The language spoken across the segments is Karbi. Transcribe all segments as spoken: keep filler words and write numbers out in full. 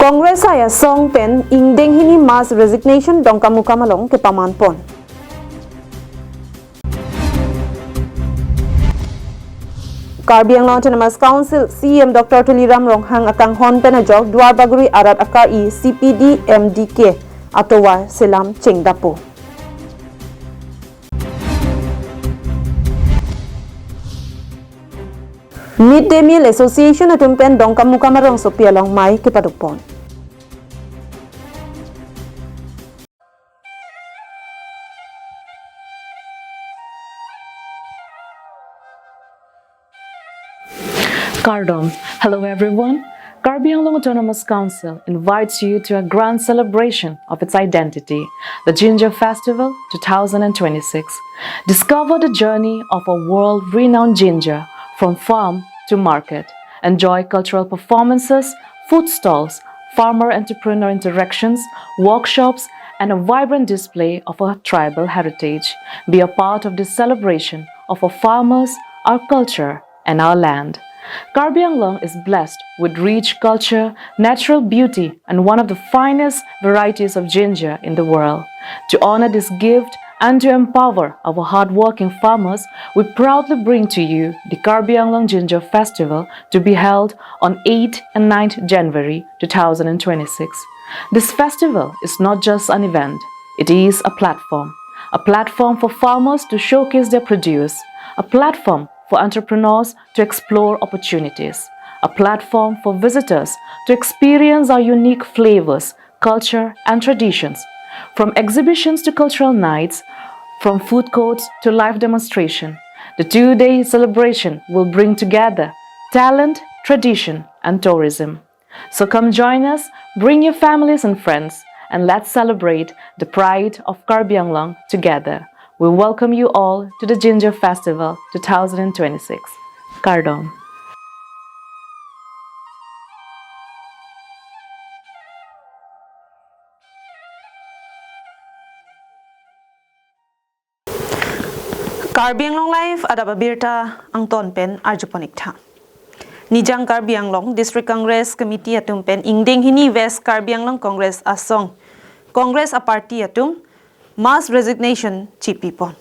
Congress asong pen ingdeng hini mass resignation Dongkamukam along kepaman pon. Karbi Anglong Autonomous Council C E M Doctor Tuliram Ronghang akanghon pen ajok Duarbagori arat akari C P D M D K atovar selam chengdapo. Mid Day Meal Association atum pen Dongkamukam arongsopi along mei kepadopon. Kardom. Hello everyone. Karbi Anglong Autonomous Council invites you to a grand celebration of its identity, the Jinja Festival two thousand twenty-six. Discover the journey of a world-renowned Jinja from farm to market. Enjoy cultural performances, food stalls, farmer-entrepreneur interactions, workshops, and a vibrant display of our tribal heritage. Be a part of this celebration of our farmers, our culture, and our land. Karbi Anglong is blessed with rich culture, natural beauty, and one of the finest varieties of Jinja in the world. To honor this gift and to empower our hardworking farmers, we proudly bring to you the Karbi Anglong Jinja Festival, to be held on eighth and ninth January two thousand twenty-six. This festival is not just an event, it is a platform. A platform for farmers to showcase their produce, a platform for entrepreneurs to explore opportunities, a platform for visitors to experience our unique flavors, culture, and traditions. From exhibitions to cultural nights, from food courts to live demonstration, the two-day celebration will bring together talent, tradition, and tourism. So come join us, bring your families and friends, and let's celebrate the pride of Karbi Anglong together. We welcome you all to the Jinja Festival two thousand twenty-six. Kardom. Karbi Anglong Live adap abirta angton pen arjupon ik tha. Nijang Karbi Anglong District Congress Committee atum pen ingdeng hini West Karbi Anglong Congress asong, Congress aparty atum mass resignation chipipon.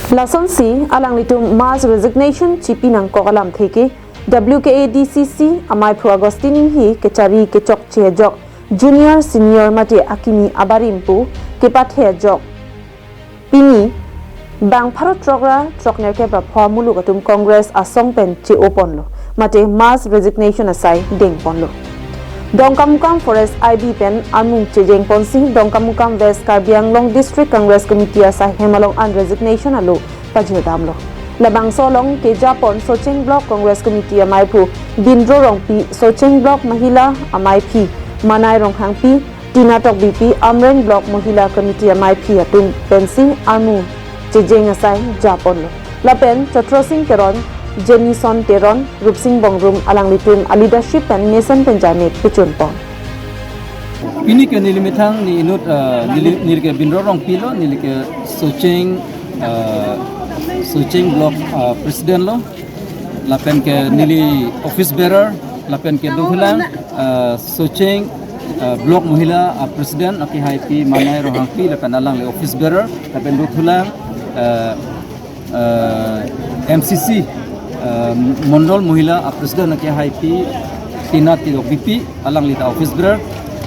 Lasonsi alanglitum mass resignation chipi nangkok alamthe ke W K A D C C amaiphu Augustine Enghi kechari kechokche ajok junior senior mate akimi abarim pu kepathe ajok pini bang pharo throk ra throknerkep ra pho amuluk atum Congress asong pen che-oponlo mate mass resignation asai dengponlo. Dongkamukam Forest I B pen armung chejengponsi Dongkamukam West Karbi Anglong District Congress Committee asai hem along an resignation alo pajirdamlo. Labangso along kejapon Socheng Block Congress Committee amaiphu Bindro Rongpi, Socheng Block Mahila amaiphi Manai Ronghangpi, Tina Tokbipi, Amreng Block Mahila Committee amaiphi atum pensi armung chejeng asai japonlo. Lapen Chotro Sing Teron, Jenison Teron, Rupsing Bongrung alanglitum aleadership pen mesen pen jane pechunpon. Pini ke neli methang ne inut, eh, neli, neli ke Bindro Rongpi lo, neli ke Socheng, eh, Socheng Block, eh, President lo, lapen ke neli office bearer, lapen ke dothulang, eh, Socheng, eh, Block Mahila, eh, President, akehaipi Manai Ronghangpi, lapen alangli office bearer, lapen dothulang, eh, eh, M C C, eh, Mondol Mahila, eh, President, akehaipi Tina Tokbipi, alangli ta office bearer.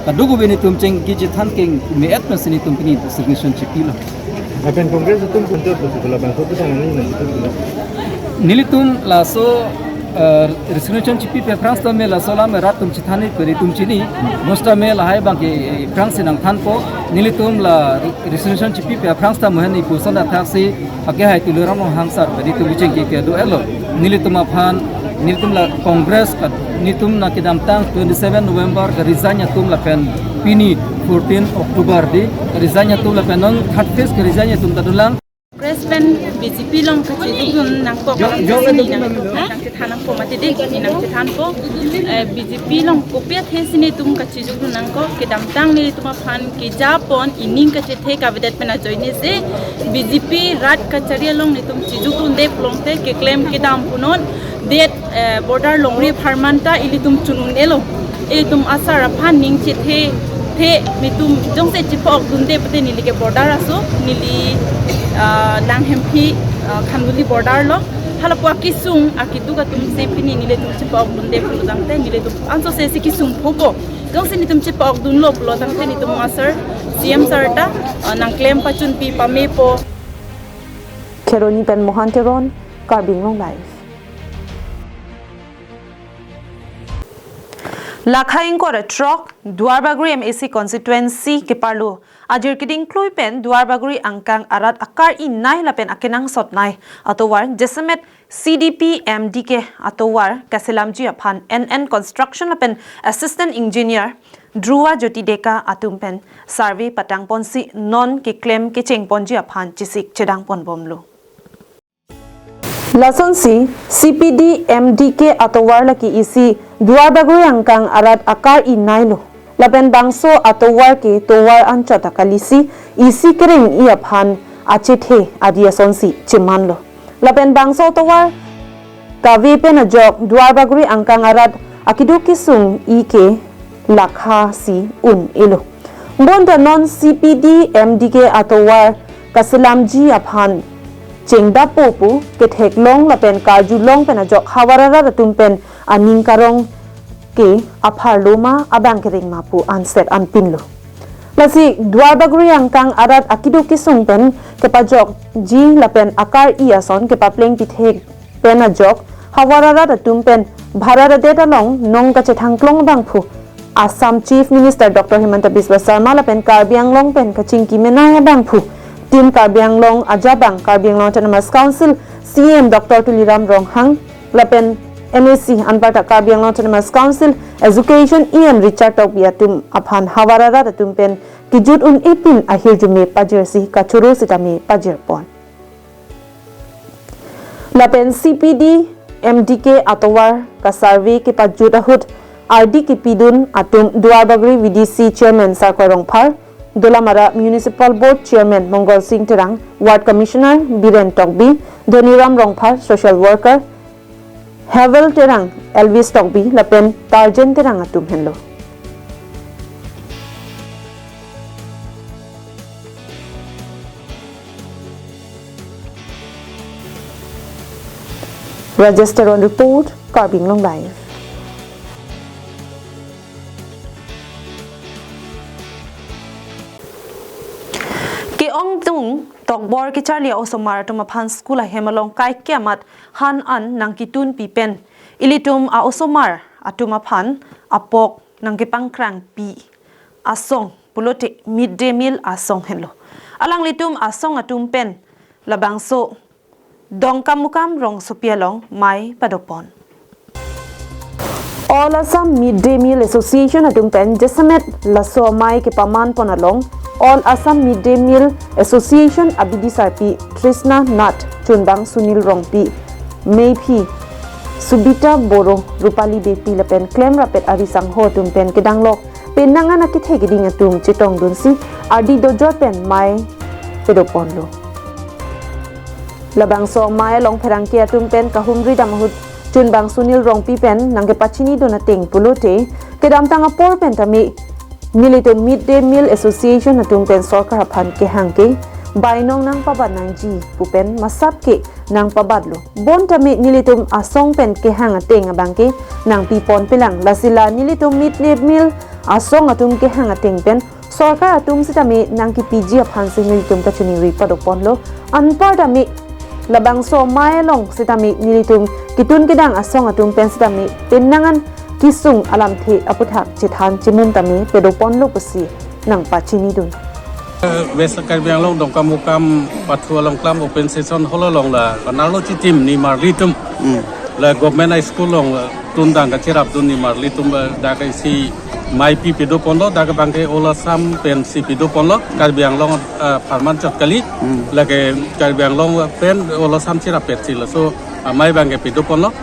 Kadokave netum chengki chethan keng me-et pensi netum pini resignation chipilo. Lapen Congress atum kunjor tu sekolah bangso tu sana ni nanti tu. Nelitum laso, eh, resignation chipipe aphrang sitame laso alam rat atum chethani pe netum chini. Mo sitame lahai abang ke, eh, aphrangsi nangthanpo. Nelitum la resignation chipipe aphrang sitame heni puson athaksi akehai Tuliram Ronghang sir, netum bichengki kedo-etlo. Nelitum aphan, nelitum la Congress ka, netum nangkedamtang twenty-seven November ke resign atum lapen pini fourteen October di resign atum lapen non third phase ke resign atum ta dolang. Congress pen B J P along kachedukdun nangkok jo, jo, nangkok jo, jo. Nangchethan nangkok mati dei, nangchethanpo. Eh, B J P along kopi athesi netum kachedukdun nangkok, kedamtang netum aphan kejapon ining kachethe kavedet pen ajoine si B J P rat kachari along netum chedukdunde pulote keklem kedam punon det, eh, border longri apharman ta ilitum chun un-elo. Ilitum asar aphan ning chethe the, netum jongsi chepa-ok dunde pute neli ke border aso, neli, ah, Langhemphi, ah, Khanduli border lo. Hala pu akesung akeduk atum si pini nelitum chepa-ok dunde pulo tangte nelitum anso se si kesung phopo. Jongsi netum chepa-ok dunlo pulo tangte netum asar C M sir ta, ah, nangklem pachunpi pamepo. Kheroni pen Mohan Teron, Karbi Anglong Live. Lakha ingkoi ra throk, Duarbagori M A C constituency keparlo ajir keding klui pen Duarbagori angkang arat akar-i nei lapen akenangsot nei atovar jasemet C D P M D K atovar kaselamji aphan N N Construction lapen Assistant Engineer Dhruva Jyoti Deka atum pen survey patangponsi non keklem kechengponji aphan chesik chedangponbomlo. Lasonsi C P D M D K atovar lake isi Duarbagori angkang arat akar-i neilo. Lapen bangso atovar ke tovar anchot akalisi isi kereng-i aphan achethe adi asonsi chemanlo. Lapen bangso atovar kave pen ajok Duarbagori angkang arat akeduk kesung-i ke lakha si un-elo. Bonta non C P D M D K atovar kaselamji aphan chengdappo pu ketheklong lapen karjulong pen ajok havar arat atum pen aning karong ke apharlo ma abang kereng ma pu anset anpinlo. Lasi Duarbagori angkang arat akeduk kesung pen kepajokji lapen akar-i ason kepapleng pithek pen ajok havar arat atum pen bharat adet along nong kachethangklong abangphu Assam Chief Minister Doctor Himanta Biswa Sarma lapen Karbi Anglong pen kachingki menei abangphu Team Karbi Anglong ajabang Karbi Anglong Autonomous Council C E M Doctor Tuliram Ronghang lapen M A C anparta Karbi Anglong Autonomous Council Education E M Richard Tokbi atum aphan havar arat atum pen kejut un-e pin ahirjume pajirsi kachoro sitame pajirpon. Lapen C P D M D K atovar kasurvey kepajut ahut ardi kepidun atum Duarbagori V D C Chairman Sarkoi Rongphar, Dolamara Municipal Board Chairman Mongol Sing Terang, Ward Commissioner Biren Tokbi, Dhoniram Rongphar, Social Worker Havel Terang, Elvis Tokbi lapen Tarjen Terang atum henlo. Rajesh Teron report, Karbi Anglong Live. Ke-ongdung tokbor kecharli a-osomar atum aphan school ahem along kaike amat han an nangketunpi pen ilitum a-osomar atum aphan apok nangkepangkrangpi asong pulote mid day meal asong henlo. Alanglitum asong atum pen labangso Dongkamukam rongsopi along mei padopon. All Assam Mid Day Meal Association atum pen jasemet laso mei kepamanpon along All Assam Mid Day Meal Association abidi sarpi Trishna Nath, chunbang Sunil Rongpi, meiphi Subita Boro, Rupali Beypi lapen klemrapet ari sangho atum pen kedanglok penang an akethe keding atum chetongdunsi ardi dojor pen mei pedoponlo. Labangso mei along pherangke atum pen kahumri dam ahut chunbang Sunil Rongpi pen nangkepachinidun ateng pulote kedamtang apor pen tame nelitum Mid Day Meal Association atum pen sorkar aphan kehang ke bainong nangpabat nangji pu pen masap ke nangpabatlo. Bon tame nelitum asong pen kehang ateng abang ke nangpiponpelang. Lasi la nelitum Mid Day Meal asong atum kehang ateng pen sorkar atum sitame nangkepiji aphansi nelitum kachiningri padoponlo. Anpar tame labangso mei along sitame nelitum ketun kedang asong atum pen sitame penang an kesung alamthe aputhak chethan chemum tame pedoponlo pusi nangpachinidun. West Karbi Anglong Dongkamukam pathu along klam open session hall along la panarlo chitim nimarli atum. Hmm. La Government High School along, eh, tundang kachirapdun nimarli atum, eh, dak isi mei pi pedoponlo, dak abang ke All Assam pensi pedoponlo, Karbi Anglong, eh, apharman chot kali, Hmm. lake Karbi Anglong pen All Assam chirappetsi laso, ah, mei abang ke pedoponlo.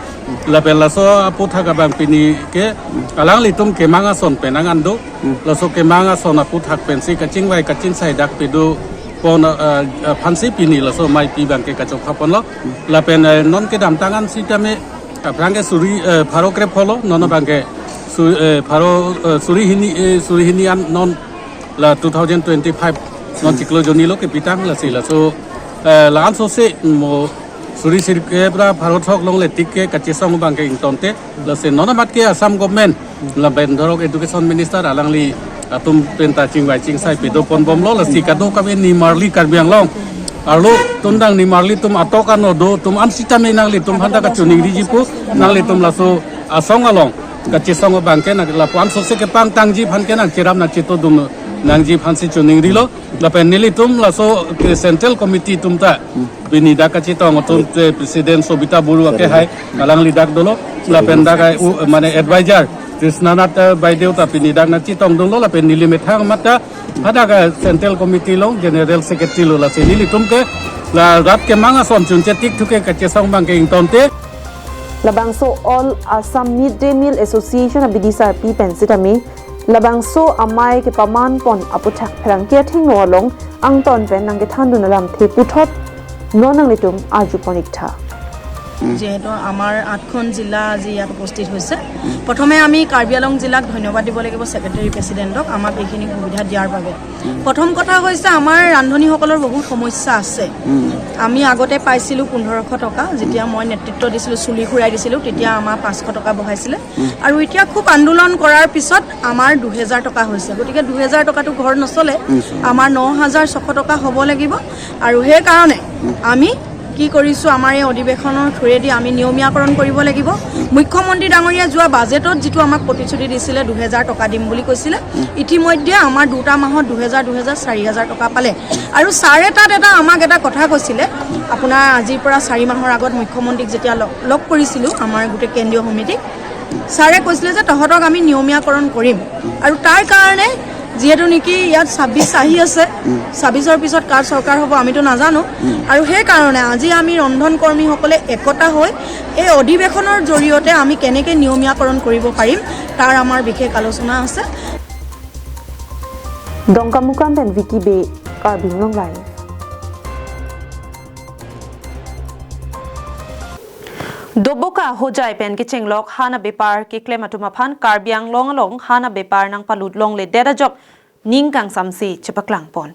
Lapen laso aputhak abang pini ke alanglitum kemang ason penang an do. Hmm. Laso kemang ason aputhak pensi kachingvai kachingsai dak pedopon, eh, eh, aphansi pini laso mei pi abang ke kachokhaponlo. Hmm. Lapen, eh, non kedamtang an sitame aphrang ke suri, eh, pharo krepho lo, non abang ke Su-, eh, pharo, eh, suri hini, eh, suri hini an non la two thousand twenty-five non chiklo jonni lo kepitang lasi laso, eh, la-an sose mo suri sirkep ra pharo throklong le tik ke kachesong abang ke ingtonte lasi non amat ke Assam government lapen dorok education minister alangli atum penta chingvai chingsai pedoponbomlo lasi kadokave nimarli Karbi Anglong arlo tundang nimarli atum atok ano do atum an sitame nanglitum aphan ta kachiningriji pu nanglitum laso asong along kachesong abang ke nang lapu-an sose kepangtangji aphan ke nangcherap nangchetongdun nangji aphansi chiningrilo lapen nelitum laso ke central committee atum ta pini dak kachetong atum te president Sobita Buru ake hai alangli dak dolo lapen dak ai u-, mane advisor Krishnanath, eh, Baideu ta pini dak nangchetongdunlo lapen neli methang amat ta hadak, eh, central committee along general secretary lo lasi nelitum ke la rat kemang ason chunche tik thu ke kachesong abang ke ingtonte. Labangso All Assam Mid Day Meal Association abidi sarpi pen sitame labangso amei kepamanpon aputhak pherangke athengno along angton pen nangkethandun alamthe puthot non nanglitum arjupon ik tha. যিহেতু আমাৰ আঠখন জিলা আজি ইয়াত উপস্থিত হৈছে, প্ৰথমে আমি কাৰ্বি আংলং জিলাক ধন্যবাদ দিব লাগিব ছেক্ৰেটেৰী প্ৰেচিডেণ্টক আমাক এইখিনি সুবিধা দিয়াৰ বাবে। প্ৰথম কথা হৈছে আমাৰ ৰান্ধনীসকলৰ বহুত সমস্যা আছে। আমি আগতে পাইছিলোঁ পোন্ধৰশ টকা, যেতিয়া মই নেতৃত্ব দিছিলোঁ, চুলি খুৰাই দিছিলোঁ, তেতিয়া আমাৰ পাঁচশ টকা বঢ়াইছিলে। আৰু এতিয়া খুব আন্দোলন কৰাৰ পিছত আমাৰ দুহেজাৰ টকা হৈছে। গতিকে দুহেজাৰ টকাটো ঘৰ নচলে, আমাৰ ন হাজাৰ ছশ টকা হ'ব লাগিব। আৰু সেইকাৰণে আমি কি কৰিছোঁ, আমাৰ এই অধিৱেশনৰ থ্ৰুৱেদি আমি নিয়মীয়াকৰণ কৰিব লাগিব। মুখ্যমন্ত্ৰী ডাঙৰীয়া যোৱা বাজেটত যিটো আমাক প্ৰতিশ্ৰুতি দিছিলে, দুহেজাৰ টকা দিম বুলি কৈছিলে, ইতিমধ্যে আমাৰ দুটা মাহত দুহেজাৰ, দুহেজাৰ, চাৰি হাজাৰ টকা পালে। আৰু ছাৰে তাত এটা আমাক এটা কথা কৈছিলে, আপোনাৰ আজিৰ পৰা চাৰি মাহৰ আগত মুখ্যমন্ত্ৰীক যেতিয়া লগ, লগ কৰিছিলোঁ আমাৰ গোটেই কেন্দ্ৰীয় সমিতিক, ছাৰে কৈছিলে যে তহঁতক আমি নিয়মীয়াকৰণ কৰিম। আৰু তাৰ কাৰণে যিহেতু নেকি ইয়াত ছাব্বিছ আহি আছে, ছাব্বিছৰ পিছত কাৰ চৰকাৰ হ'ব আমিতো নাজানো। আৰু সেইকাৰণে আজি আমি ৰন্ধন কৰ্মীসকলে একতা হৈ এই অধিৱেশনৰ জৰিয়তে আমি কেনেকে নিয়মীয়াকৰণ কৰিব পাৰিম, তাৰ আমাৰ বিশেষ আলোচনা আছে। Dongkamukam pen Vicky Bey, Karbi Anglong Live. Doboka Hojai pen kechenglok han abepar keklem atum aphan Karbi Anglong along han abepar nangpalut longledet ajok ning kangsamse chepaklangpon.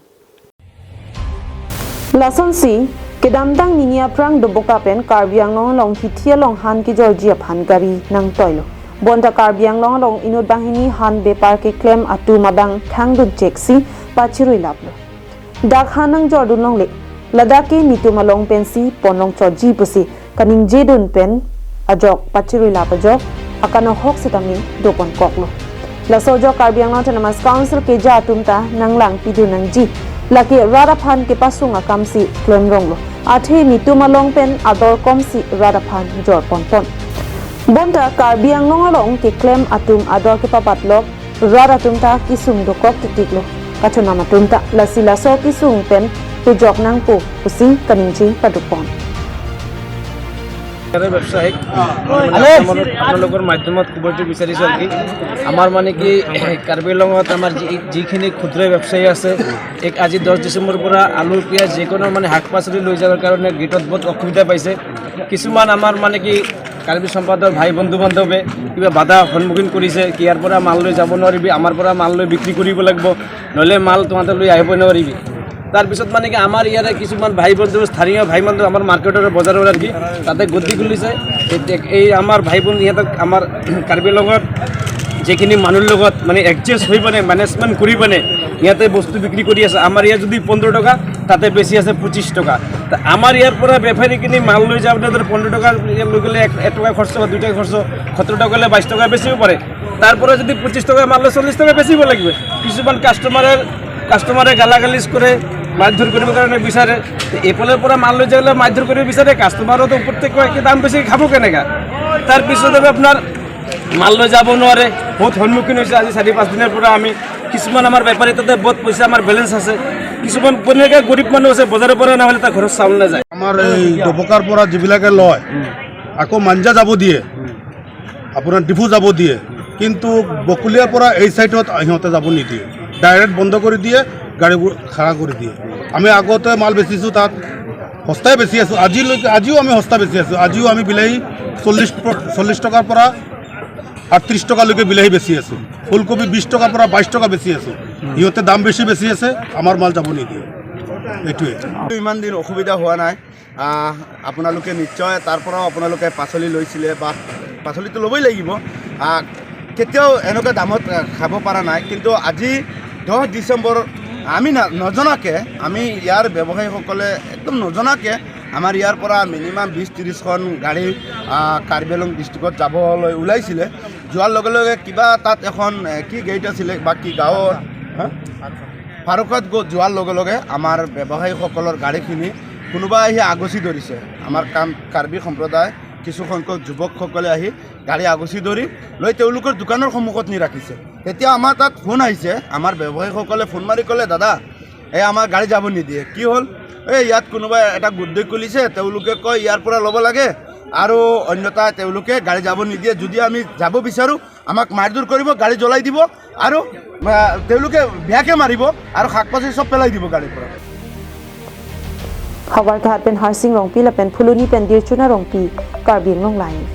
Lasonsi, kedamtang nini aphrang Doboka pen Karbi Anglong along hithi along han kejorji aphan gari nangtoilo. Bonta Karbi Anglong along inut banghini han bepar keklem atum abang thangdun cheksi pachiruilaplo. Dak han nangjordun longle, ladak ke netum along pensi ponlong choji pusi kaningjedun pen ajok pachiruilap ajok akanohok sitame doponkoklo. Laso ajok Karbi Anglong Autonomous Council keja atum ta nanglangpidun nangji. Lake rat aphan kepasung akamsi klemronglo. Athe netum along pen ador komsi rat aphan jorponpon. Bonta Karbi Anglong along keklem atum ador kepapatlok rat atum ta kesung dokok titiklo. Kachonam atum ta lasi laso kesung pen pejok nangpo pusi kaningje padopon. তাৰে ব্যৱসায়িক আপোনালোকৰ মাধ্যমত ক'ব বিচাৰিছোঁ আৰু কি, আমাৰ মানে কি কাৰ্বি আংলঙত আমাৰ যি যিখিনি ক্ষুদ্ৰ ব্যৱসায়ী আছে, এক আজি দহ ডিচেম্বৰৰ পৰা আলু পিঁয়াজ যিকোনো মানে শাক পাচলি লৈ যাবৰ কাৰণে গেটত বহুত অসুবিধা পাইছে। কিছুমান আমাৰ মানে কি কাৰ্বি সম্প্ৰদায়ৰ ভাই বন্ধু বান্ধৱে কিবা বাধা সন্মুখীন কৰিছে কি ইয়াৰ পৰা মাল লৈ যাব নোৱাৰিবি, আমাৰ পৰা মাল লৈ বিক্ৰী কৰিব লাগিব, নহ'লে মাল তহঁতে লৈ আহিব নোৱাৰিবি। তাৰপিছত মানে কি আমাৰ ইয়াৰে কিছুমান ভাই বন্ধু, স্থানীয় ভাই বন্ধু আমাৰ মাৰ্কেটৰ বজাৰৰ আৰু কি তাতে গতি খুলিছে। এই, এই আমাৰ ভাই বন্ধু সিহঁতক আমাৰ কাৰ্বি আংলঙত যিখিনি মানুহৰ লগত মানে এডজাষ্ট হৈ মানে মেনেজমেণ্ট কৰি মানে ইয়াতে বস্তু বিক্ৰী কৰি আছে। আমাৰ ইয়াত যদি পোন্ধৰ টকা, তাতে বেছি আছে পঁচিছ টকা। তা আমাৰ ইয়াৰ পৰা বেপাৰীখিনি মাল লৈ যাওঁতে ধৰ পোন্ধৰ টকা ইয়াত লৈ গ'লে এক, এক টকা খৰচ বা দুই টকা খৰচ, সত্তৰ টকা হ'লে বাইছ টকা বেচিব পাৰে। তাৰ পৰা যদি পঁচিছ টকা মাল লয়, চল্লিছ টকা বেচিব লাগিব। কিছুমান কাষ্টমাৰে, কাষ্টমাৰে গালাগালিজ কৰে, মাৰধৰ কৰিবৰ কাৰণে বিচাৰে। তে এইফালৰ পৰা মাল লৈ যাবলৈ মাৰধৰ কৰিব বিচাৰে, কাষ্টমাৰেতো প্ৰত্যেক দাম বেছি খাব কেনেকা? তাৰপিছত আৰু আপোনাৰ মাল লৈ যাব নোৱাৰে, বহুত সন্মুখীন হৈছে। আজি চাৰি পাঁচ দিনৰ পৰা আমি কিছুমান আমাৰ বেপাৰী তাতে বহুত পইচা আমাৰ বেলেঞ্চ আছে, কিছুমান তেনেকে গৰীব মানুহ আছে, বজাৰৰ পৰা নহ'লে তাৰ ঘৰত চাউল নাযায়। আমাৰ এই ডবকাৰ পৰা যিবিলাকে লয়, আকৌ মাঞ্জা যাব দিয়ে, আপোনাৰ ডিফু যাব দিয়ে, কিন্তু বকুলীয়াৰ পৰা এই চাইডত সিহঁতে যাব নিদিয়ে, ডাইৰেক্ট বন্ধ কৰি দিয়ে, গাড়ীবোৰ খাৰা কৰি দিয়ে। আমি আগতে মাল বেচিছোঁ তাত, সস্তাই বেচি আছোঁ, আজিলৈকে, আজিও আমি সস্তা বেচি আছোঁ। আজিও আমি বিলাহী চল্লিছ প্ৰ-, চল্লিছ টকাৰ পৰা আটত্ৰিশ টকালৈকে বিলাহী বেচি আছো, ফুলকবি বিশ টকাৰ পৰা বাইশ টকা বেচি আছো। সিহঁতে দাম বেছি বেচি আছে, আমাৰ মাল যাব নিদিয়ে। এইটোৱে। ইমান দিন অসুবিধা হোৱা নাই। আহ, আপোনালোকে নিশ্চয় তাৰ পৰাও আপোনালোকে পাচলি লৈছিলে বা পাচলিটো ল'বই লাগিব। আহ, কেতিয়াও এনেকুৱা দামত, আহ, খাব পৰা নাই। কিন্তু আজি দহ ডিচেম্বৰ আমি না-, নজনাকে, আমি ইয়াৰ ব্যৱসায়ীসকলে একদম নজনাকে আমাৰ ইয়াৰ পৰা মিনিমাম বিশ ত্ৰিশখন গাড়ী, আহ, কাৰ্বি আংলং ডিষ্ট্ৰিক্টত যাবলৈ ওলাইছিলে। যোৱাৰ লগে লগে কিবা তাত এখন, এ, কি গেট আছিলে বা কি গাঁৱৰ, হা? ফাৰুকত গ-, যোৱাৰ লগে লগে আমাৰ ব্যৱসায়ীসকলৰ গাড়ীখিনি কোনোবা আহি আগুচি ধৰিছে। আমাৰ কাম, কাৰ্বি সম্প্ৰদায় কিছুসংখ্যক যুৱকসকলে আহি গাড়ী আগুচি ধৰি লৈ তেওঁলোকৰ দোকানৰ সন্মুখত নি ৰাখিছে। তেতিয়া আমাৰ তাত ফোন আহিছে, আমাৰ ব্যৱসায়ীসকলে ফোন মাৰি ক'লে, "দাদা, এই আমাৰ গাড়ী যাব নিদিয়ে।" "কি হ'ল?" "এই ইয়াত কোনোবাই এটা গুট খুলিছে, তেওঁলোকে কয় ইয়াৰ পৰা ল'ব লাগে আৰু অন্যথা তেওঁলোকে গাড়ী যাব নিদিয়ে। যদি আমি যাব বিচাৰোঁ, আমাক মাৰধৰ কৰিব, গাড়ী জ্বলাই দিব আৰু, আহ, তেওঁলোকে বেয়াকে মাৰিব আৰু শাক পাচলি চব পেলাই দিব গাড়ীৰ পৰা।" Howraghat pen Harsing Rongpi lapen Phuloni pen Dirchuna Rongpi, Karbi Anglong Live.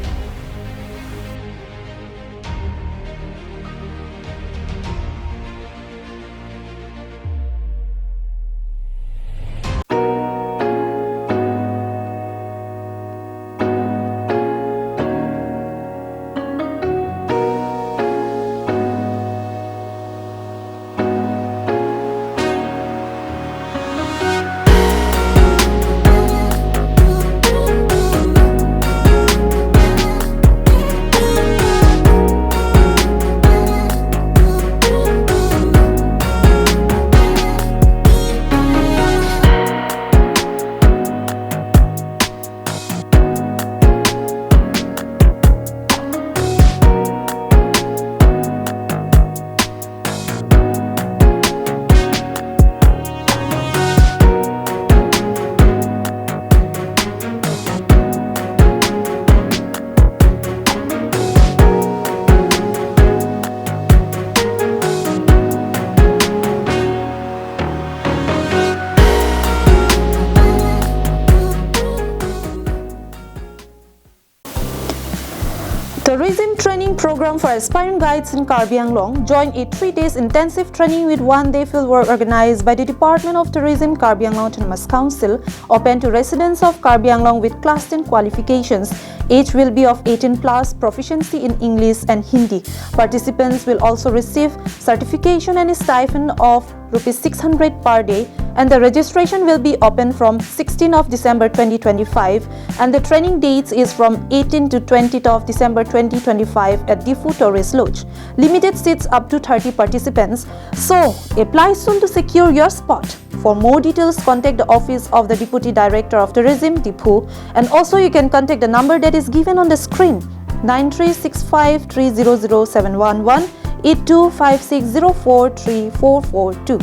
Tourism training program for aspiring guides in Karbi Anglong. Join a three days intensive training with one day field work organized by the Department of Tourism, Karbi Anglong Autonomous Council, open to residents of Karbi Anglong with class ten qualifications. Age will be of eighteen plus, proficiency in English and Hindi. Participants will also receive certification and a stipend of rupees six hundred per day, and the registration will be open from sixteenth of December twenty twenty-five, and the training dates is from eighteenth to twentieth of December twenty twenty-five at Diphu Tourist Lodge. Limited seats up to thirty participants. So, apply soon to secure your spot. For more details, contact the office of the Deputy Director of Tourism, Diphu, and also you can contact the number that is given on the screen, nine three six five three zero zero seven one one, eight two five six zero four three four four two.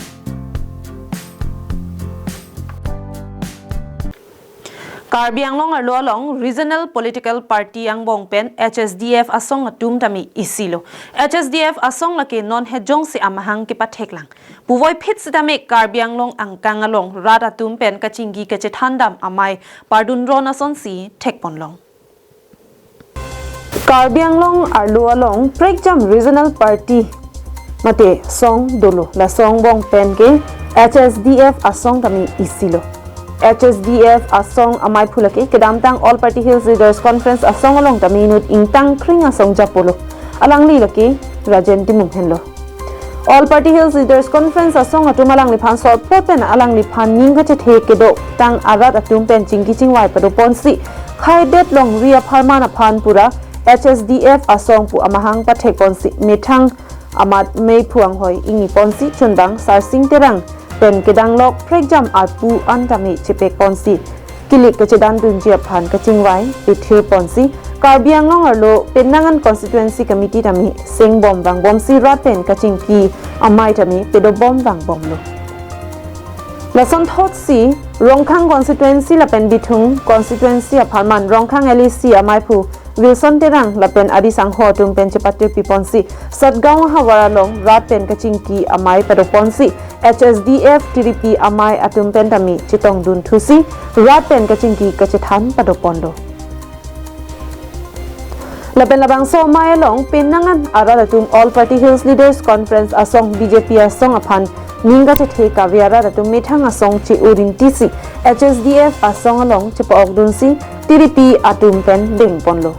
Karbi Anglong arlo along regional political party angbong pen H S D F asong atum tame isilo. H S D F asong lake non hejong si amahang kepatheklang. Puvoiphit sitame Karbi Anglong angkang along rat atum pen kachingki kachethandam amei pardun ron asonsi thekponlong. Karbi Anglong arlo along prekjam regional party mate song dolo, la song angbong pen ke H S D F asong tame isilo. H S D F asong amei phu lake kedamtang All Party Hills Leaders Conference asong along tame inut ingtang kring asong japolo. Alangli lake Rajen Timung henlo. All Party Hills Leaders Conference asong atum alangliphan sorpot pen alangliphan ning kachethe kedotang arat atum pen chingki chingvai padoponsi, khaidet longri apharman aphan pura H S D F asong pu amahang pathekponsi methang amat meiphu anghoi ingniponsi chunbang Sarsing Terang pen kedanglok prekjam arpu an tame chepekponsi kilik kachedandunji aphan kachingvai pethirponsi, Karbi Anglong arlo penang an constituency committee tame sengbom vangbomsi rat pen kachingki amei tame pedobom vangbomlo. Lasonthotsi Rongkhang constituency lapen Bithung constituency apharman Rongkhang L A C amei phu Wilson Terang lapen adi sangho atum pen chepatir piponsi, Satgaon havar along rat pen kachingki amei padoponsi, H S D F tiripi amei atum pen tame chetongdun thusi, rat pen kachingki kachethan padoponlo. Lapen labangso amei along penang an arat atum All Party Hills Leaders Conference asong B J P asong aphan ning kachethe kave arat atum methang asong che-o rinti si H S D F asong along chepa-okdun si tiripi atum pen dengponlo.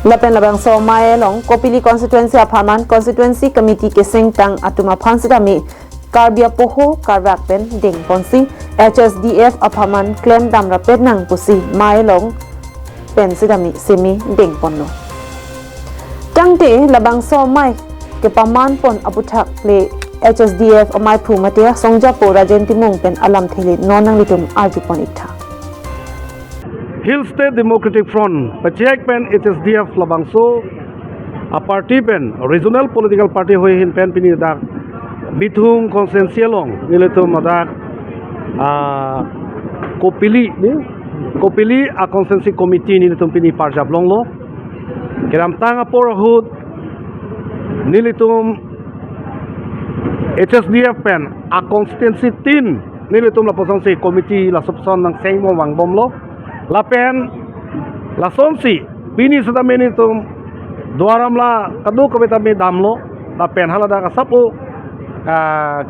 Lapen labangso amei along Kopili constituency apharman constituency committee kesengtang atum aphan sitame Karbi apoho karvak pen dengponsi H S D F apharman klem dam rapet nang pusi amei along pen sitame seme dengponlo. Tangte labangso amei kepamanpon aputhak le H S D F ameiphu mate asongjapo Rajen Timung pen alamthe le non nanglitum arjupon-iktha. Hill State Democratic Front pachek pen H S D F labangso a party pen regional political party hoi ahin pen pini dak Bithung constituency along nelitum dak, ah, Kopili ni, Kopili a constituency committee nelitum pini parjap longlo. Kedamtang apor ahut nelitum H S D F pen a constituency tin nelitum lapusonsi committee lapuson nang sengmo vangbomlo. Lapen lasonsi pini sitame nelitum Duar Amla kadokave tame damlo. Lapen haladak asap-o, ah,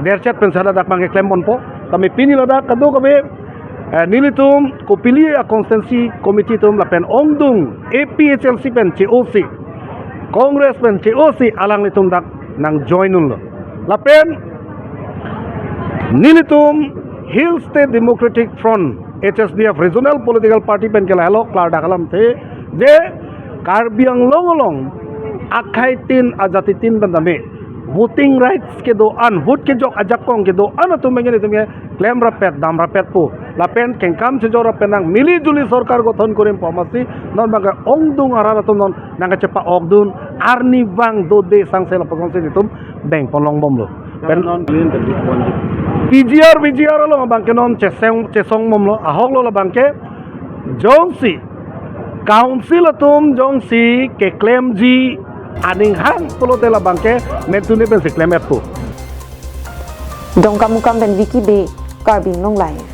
derchet pen haladak abangke klemponpo. Tame pini ladak kadokave, eh, nelitum Kopili a constituency committee atum lapen ongdung A P H L C pen che-o si, Congress pen che-o si alanglitum dak nang join unlo. Lapen nelitum Hill State Democratic Front, H S D F regional political party pen ke lahelo klardak alamthe je Karbi Anglong along akhei tin ajati tin pen tame voting rights kedo-an, vote kejok ajakong kedo-an atum pen nelitum ke klem rapet dam rapetpo. Lapen kengkam chejor rapet nang mili juli sorkar gothon kurimpo amatsi non abangke ongdung arat atum non nang kachepa-okdun arnivang dode sangse lapusonsi nelitum dengpon longbomlo. Pen non P G R, V G R along abangke non chesong, chesongbomlo, ahoklo labangke jongsi council atum jongsi keklemji aning hang pulote labangke mentune pensi klem-etpo. Dongkamukam pen Vicky Bey, Karbi Anglong Live.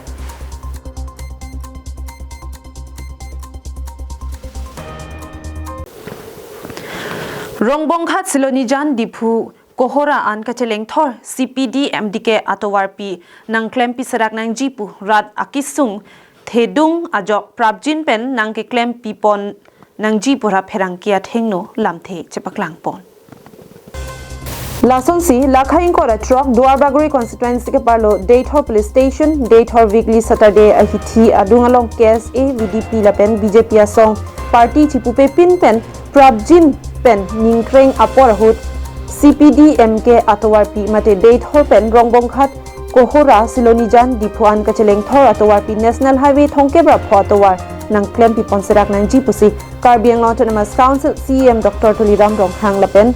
Rongbonghat Silonijan Diphu Kohora an kachelengthor C P D M D K atovarpi nang klempi serak nangji pu rat akesung thedung ajok prapjin pen nang keklempipon nangji pu ra pherangke athengno lamthe chepaklangpon. Lasonsi, Lakha ingkoi ra throk Duarbagori constituency keparlo Deithor Police Station, Deithor weekly Saturday ahithi adung along K S A, V D P lapen B J P asong party chipupepin pen prapjin pen ningkreng apor ahut C P D M K atovarpi mate Deithor pen Rongbonghat Kohora Silonijan Diphu an kachelengthor atovarpi National Highway thomkep ra pho atovar nang klempipon serak nangji pusi Karbi Anglong Autonomous Council C E M Doctor Tuliram Ronghang lapen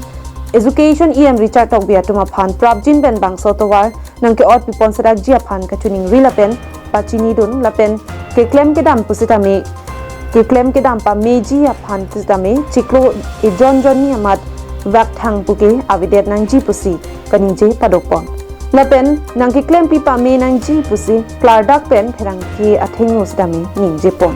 Education E M Richard Tokbi atum aphan prapjin pen bangso atovar nang ke-otpipon serakji aphan kachiningri lapen pachinidun lapen keklem kedam pusitame, keklem kedam pameji aphan pusitame chiklo ejon jonni amat vakthang puke avedet nangji pusi kaningje padokpon. Lapen nang keklempi pame nangji pusi klardak pen pherangke athengno sitame ningjepon.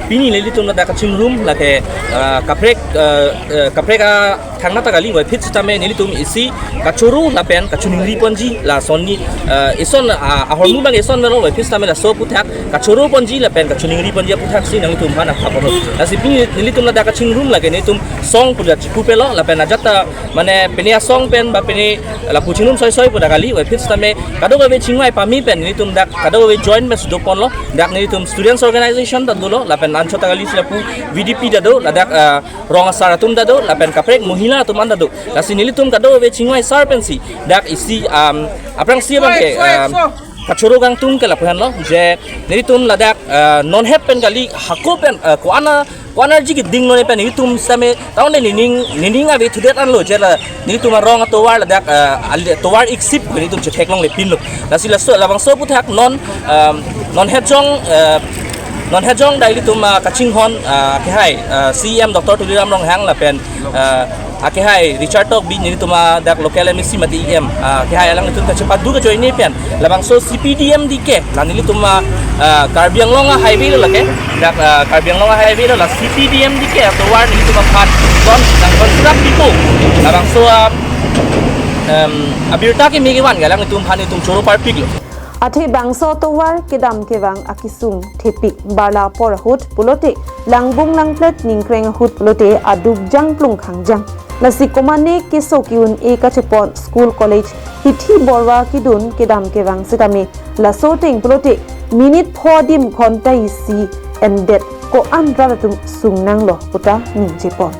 Pini nelitum ladak kachingrum lake, ah, kaprek, ah, ah, kaprek athangta kali, puvoiphit sitame nelitum isi kachoro lapen kachiningriponji lason ni, ah, ison, ah, ahormu abang ison melo, puvoiphit sitame laso aputhak kachoroponji lapen kachiningriponji aputhaksi nanglitum aphan akhapon. Lasi pini nelitum ladak kachingrum lake nelitum song pu dak chipupelo lapen ajat ta mane pini asong pen ba pini lapu chingrum soisoi pu dak kali, puvoiphit sitame kadokave chingvai pame pen nelitum dak kadokave join pen sudoponlo. Dak nelitum students organization ta dolo lapen anchot ta kali si lapu V D P ta do, ladak, ah, rong asar atum ta do lapen kaprek mohila atum an ta do. Lasi nelitum kadokave chingvai sar pensi dak isi, um, aphrangsi abangke, um, kachoro kangtung ke lapu henlo je nelitum ladak, ah, non het pen kali, hako pen, ah, ko-ana ko-anarji keding lo ne pen nelitum sitame ta-un le nening, nening ave thudet anlo je la nelitum arong atovar ladak, ah, ali atovar iksip nelitum chetheklonglepinlo. Lasi laso labangso aputhak non, um, non hejong, ah, non hejong dak ilitum, ah, kachinghon, ah, kehai, ah, C E M Doctor Tuliram Ronghang lapen, ah, Akehai Richard Tokbi, nelitum adak local M A C mate E M, ah, akehai alanglitum kachepadu kajoine pen labangso C P D M D K, la nelitum, ah, ah, Karbi Anglong a-highway lo lake, dak, ah, Karbi Anglong a-highway lo, la C P D M D K atovar nelitum aphan non nang construct pipo. Labangso, ah, em, abirta keme kevan ke alanglitum aphan nelitum choro parpiklo. Athe bangso atovar kedam kevang akisung thepik, barla apor ahut pulote, langbung langplet ningkreng ahut pulote aduk jangplung khangjang. Lasi komane keso ki-un-e kachepon school college hithi borwa kidun kedam kevang sitame, laso ateng pulote minute pho adim ghonta isi endet ko-an rat atum sung nanglo puta ningjepon.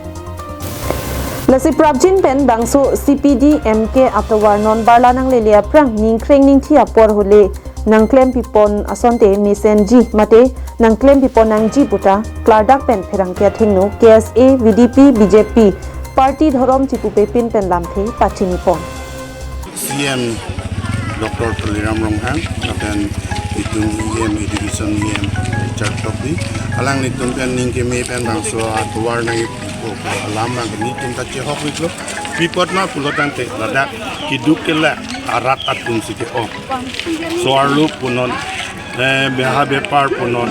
Lasi prapjin pen bangso C P D M K atovar non barla nanglele aphrang ningkreng ningthi apor ahut le nangklem pipon asonte mesenji mate nangklem pipon nangji puta klardak pen pherangke athengno K S A, V D P, B J P party dhorom chipupepin pen lamthe pachinipon. C M Doctor Tuliram Ronghang, lapen itum E M, Education E M Richard Tokbi, alanglitum pen ning keme pen bangso atovar nangkepu alam nang nelitum ta chehok wiklo. Pi apot ma pulo tangte ladak keduk kela arat atum si ke-ong. So-arlo punon, eh, beha bepar punon,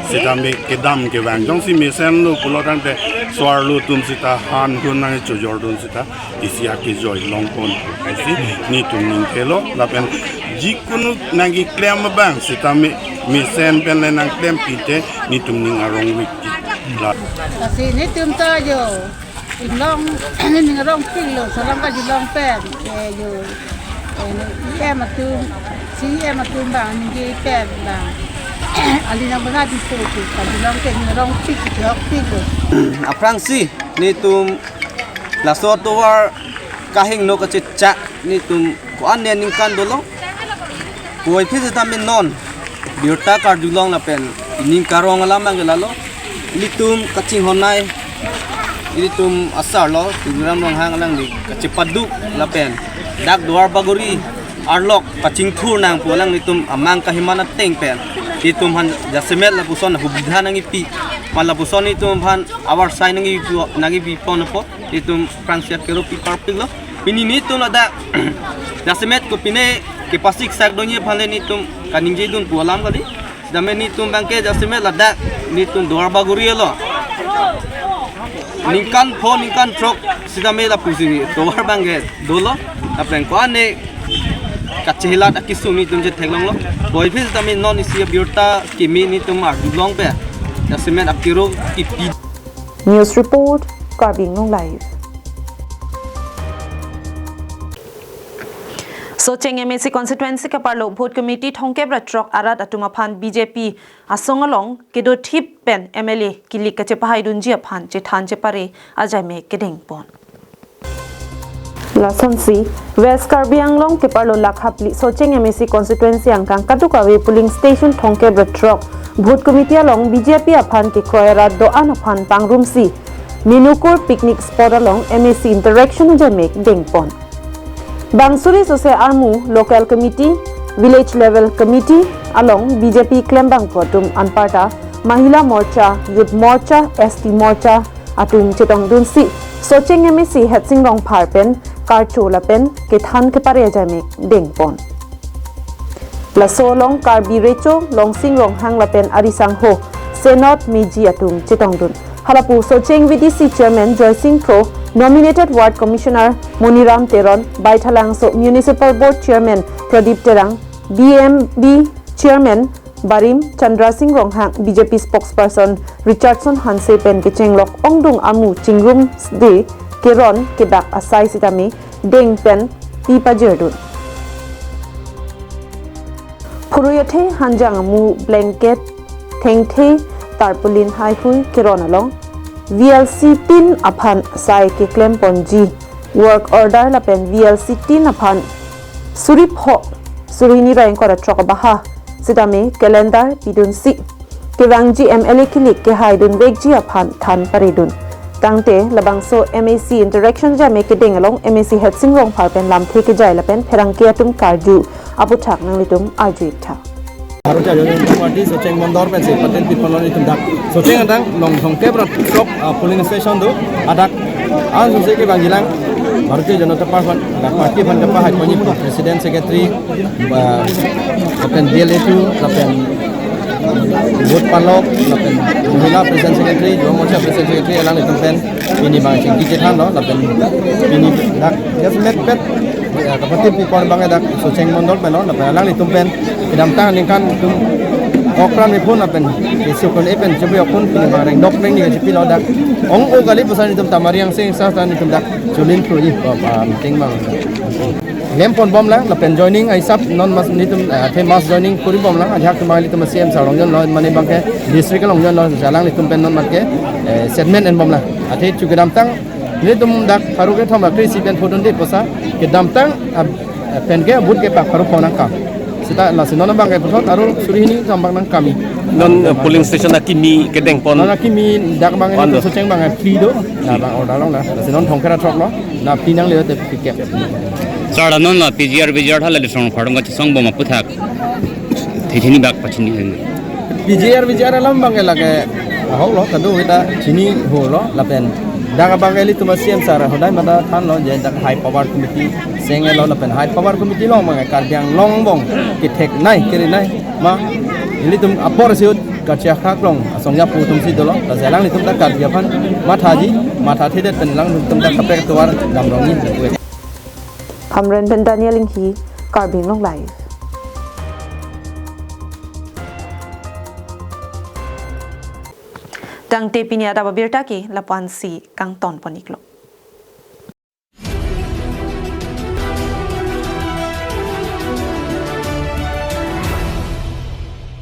sitame kedam kevang. Jongsi mesenlo pulo tangte so-arlo atum sita han hun nangchojordun sita isi akejoi longpon. Aisi nelitum ning kelo, lapen jikunu nangkeklem abang sitame mesen pen le nangklem pite nelitum ning arong wik la. Lasi nelitum ta jo inglong, ning arongpiklo, salam kajilong pen, eh, jo, eh, E M atum, C E M atum bang, ningje pen bang. Ali nang bana di po tu, kajilong ke ning arongpik, chehokpiklo. Aphrangsi nelitum laso atovar kahingno kachechak nelitum ko-an ne ningkan dolo. Puvoiphit sitame non birta karjulong lapen ining karong alam abang ke lalo. Ilitum kachinghonnei, ilitum asarlo Tuliram Ronghang alangli kachepadu lapen dak Duar Bagori arlok kachingthur nangpo, alanglitum amang kahiman ateng pen ilitum aphan jasemet lapuson hubidha nangkipi, ma lapuson ilitum aphan avar sai nangkipi, nangkipipon apot ilitum aphrangsi akero pi parpiklo. Pini nelitum ladak jasemet kopine kepasik sak dongji aphan le nelitum kaningjedunpo alam kali. Sitame nelitum abang ke jasemet ladak nelitum Duar Bagori lo. Ningkan pho ningkan throk sitame lapusi atovar abang ke dolo. Lapen ko-an ne kachehelat akisung nelitum chetheklonglo. Puvoiphit sitame non isi abirta keme nelitum arjulong pen jasemet akero kipi. News report, Karbi Anglong Live. Socheng M A C constituency keparlo vote committee thomkep ra throk arat atum aphan B J P asong along kedothip pen M L A kilik kachepahaidunji aphan chethan chepare ajai me kedengpon. Lasonsi, West Karbi Anglong keparlo lakha phli Socheng M A C constituency angkang kadokave polling station thomkep ra throk vote committee along B J P aphan kekroi arat do-an aphan pangrumsi Minukur picnic spot along M A C interaction ajai me dengpon. Bang suri sose armu local committee, village level committee along B J P klembangphu atum anparta Mahila Morcha, Youth Morcha, S T Morcha atum chetongdunsi Socheng M A C Headsing Rongphar pen karcho lapen kethan kepare ajai me dengpon. Laso along Karbi Recho, Longsing Ronghang lapen ari sangho Senot Meji atum chetongdun. Halapu Socheng V D C Chairman Joysing Kro, nominated Ward Commissioner Moniram Teron, Baithalangso Municipal Board Chairman Pradip Terang, B M B Chairman Barim Chandra Singh Ronghang, B J P spokesperson Richardson Hanse pen kechenglok ongdung amu chingrumde keron kebak asai sitame deng pen pi pajirdun. Phurui athe hanjang amu blanket, thengthe, tarpaulin haihui keron along V L C tin aphan sai keklemponji work order lapen V L C tin aphan suri pho suri hini ra ingkoi ra throk abaha sitame calendar pidunsi kevangji M L A kilik kehaidun vekji aphan than paridun. Tangte labangso M A C interaction ajai me kedeng along M A C Headsing Rongphar pen lamthe kejai lapen pherangke atum karju aputhak nanglitum arju-ik tha. Bharatiya Janata Party Socheng Mondol pensi patin pitpon lo nelitum dak Socheng adang along thomkep ra throk, ah, polling station do, adak An sumse ke bang jilang Bharatiya Janata Party aphan, la party aphan kepahai ponji President Secretary, ba, lapen B L A two, lapen Booth Palok, lapen Mahila President Secretary, Yuva Morcha President Secretary, alanglitum pen pini bang chingki chethanlo, lapen pini dak just met pet, ya, kapatip pi pon bang dak Socheng Mondol pen lo, lapen alanglitum pen kedamtang aningkan atum okran mepun lapen isukun epen chebi okun pini bang reng dok reng ni kachepilo dak. Ong o kali pesan itum tamari angseng sa tan itum dak chulin pruji, ba, ba, meeting bang. Lem pon bomlang, lapen joining aisap non mass nelitum, eh, athe mass joining kuri bomlang, ajak tum ilitum C M sir along jonlo, mane bang ke district along jonlo, jalang nelitum pen non mat ke, eh, statement en bomlang. Athe chu kedamtang, nelitum dak pharo kethom akri si pen phodun de posa, kedamtang, ah, pen ke booth kepak pharo pho nangkam. Seta lasi non bang ke puthot aro suri hini kambak nangkam. Non, eh, polling station akimi kedeng pon. Non akimi dak bang Pon do. Nelitum Socheng bang, eh, free do. Na bang order long na. Lasi non thongkera throk lo. Na pinang leo te pikep. Sir, non la P G R V G R thala lisong khardom kachesong bom aphuthak. Thithini bak pachini hen. P G R V G R alam bang ke lake ahok lo, kado kita chini ho lo, lapen dak bang ke ilitum C M sir hodai mata thanlo, je dak high power committee seng lo, lapen high power committee long bang ke Karbi Anglong bong kethek nai kiri nai ma ilitum apor siut kachiakhak long asong ya pu atum si dolo, ta jalang ilitum ta Karbi aphan mathaji, mathathedet pen alanglitum ta kaprek tovar damrongji. Hamren pen Daniel Inghi, Karbi Anglong Live. Tangte pini adap abirta ke lapu-an si kangton pon-iklo.